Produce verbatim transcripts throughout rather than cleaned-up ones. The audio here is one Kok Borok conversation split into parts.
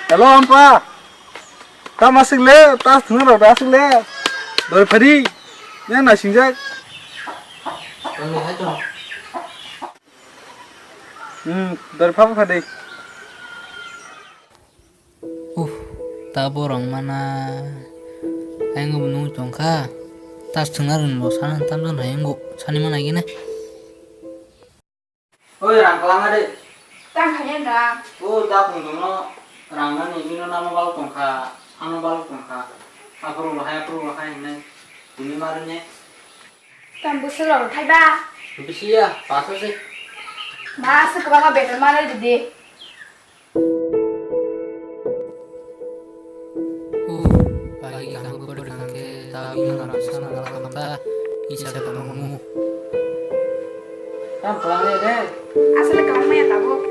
Hello, ampa. Tamo aswk le, ta thwngna rok da aswk le. Dori phari. Nang naisingjak. Hmm, dori phabo phadi. Uff, ta borok mana. Ayang bo nung tongkha. Ta thwngna rok bo sana tamjani ayang bo sani mana gini. Oi, rang kwlangma de. Tang khayan rang. O, ta khum khumno rang nani, bino namo bal tongkha, ano bal tongkha. Aphuru lahai, aphuru lahai hinai. Tini marne. Tam busur rang thai ba. Bisi ya, pasa se. Ba, se kwbangma beton mare didi. Uff, pai kaham kwrwng khe ta bini rang sana rang ta isa ta mamu. Tam kwlangni de. Aswk le kwbangma ya tabuk.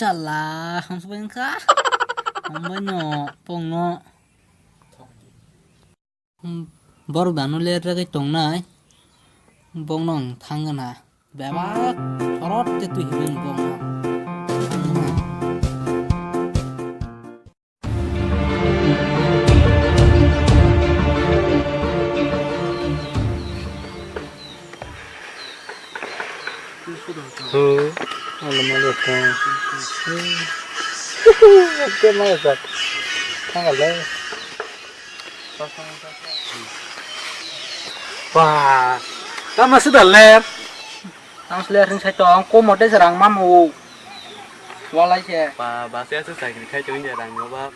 Chala, hamsukbai wngkha. Hambai no, pongno. Borok dano ler ragwi tongnai. Bongno ang thangna. Bebak, khorot te twi hinwi bongno. Hmm. Ano mali ko. Ke mali sak. Tanggal le. Wah. Tama sudah ler. Tang sle ring sai tong, komote se rang mamu. Walai se. Ba, ba se asu sakri khai tong ya rang no ba.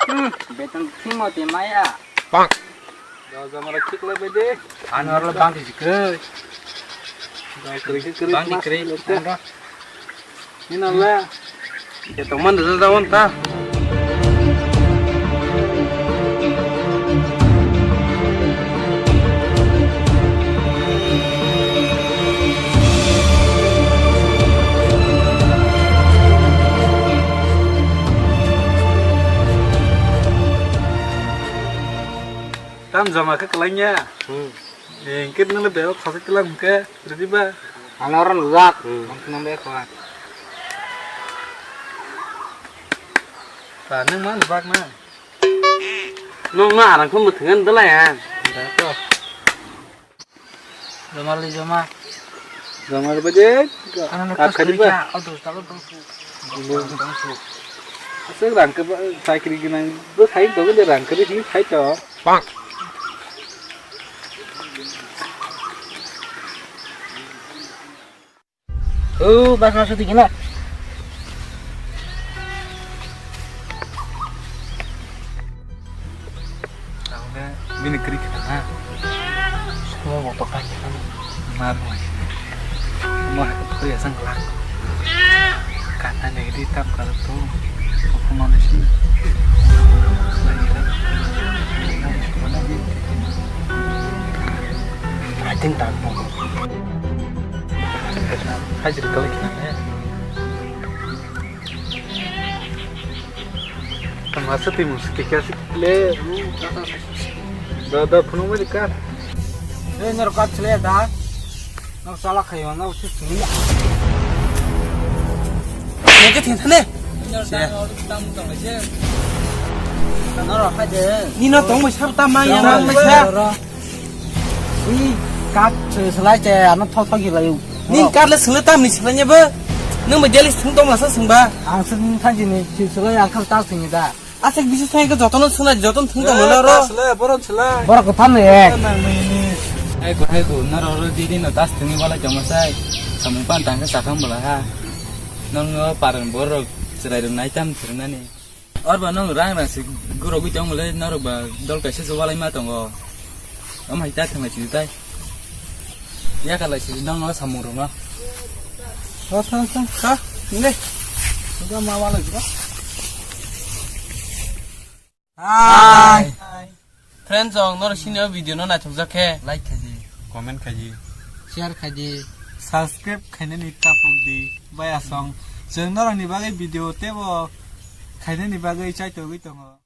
Hmm, beton thimo te maya. Bang. Da jama la khik le bede. Ano ro bang di kre. Da kre kre kre. Bang di kre. Ano. Ina la. Ya, tongmani da, da, wan ta. Tam joma khe kwlainya. Hmm. Engkit nang le bebak khasai twlang hwnkhe, rwdi ba? Ano oro nujak. Hmm. Nang be khwa. Ta nang ma nujak na? Nung no arang khe mwthwng ani dwlai ang. Da to. Joma le joma. Gamar baje. Ano kat khadi ba. Asal rang ke ba, sakri ginang bo sai to gede rang ke di sai to. Oh, bas masuk di gina. Bini kri kha ha. Semua mau pakai kan. Mar mai. Mau aku ya sang kelak. Kata nih di tam kalau tuh. Aku mana sih? Ating tanpa. Hajir kali kena ya. Masa timu sikikasi le. Da da phunung mai ka. Eh, nero kat sele da. Nok sala khayo na usi sini. Neke thintane. Nero da tam tong je. Nero haje. Nino tong mai sab tam mai ya. Ui, kat se selai che, ano thok thok gilai. Ning kat le sele tam ni sele nyeba. Nung ba jelis thung tong masa sungba. Ang sung thaji ni selai ang kham ta sung da. Asik bisi thai ko jotono sung na joton thung tong mala ro. Selai, boron selai. Borok ko tham ne. Hai ko, hai ko, na ro ro di di no das thung ni wala jama sai. Samung pan tang ka sakam bala ha. Nong paran borok serai rung nai tam thung nani. Or ba nong rang rang se gurogwi tong le norok ba dol kaisa se walai ma tongo. Am hai ta thanglai si tai. Ya ka lai si nong no samung rong no. Tha tha tha. Ha? Ne. Ga ma walai ba. Hai. Friends, ang norok sini o video no naithok jak khe like khaidi, comment khaidi, share khaidi, subscribe khainani tapok di. Bai asong chwng norok ni bagwi video tebo khainani bagwi chaitogwi tongo.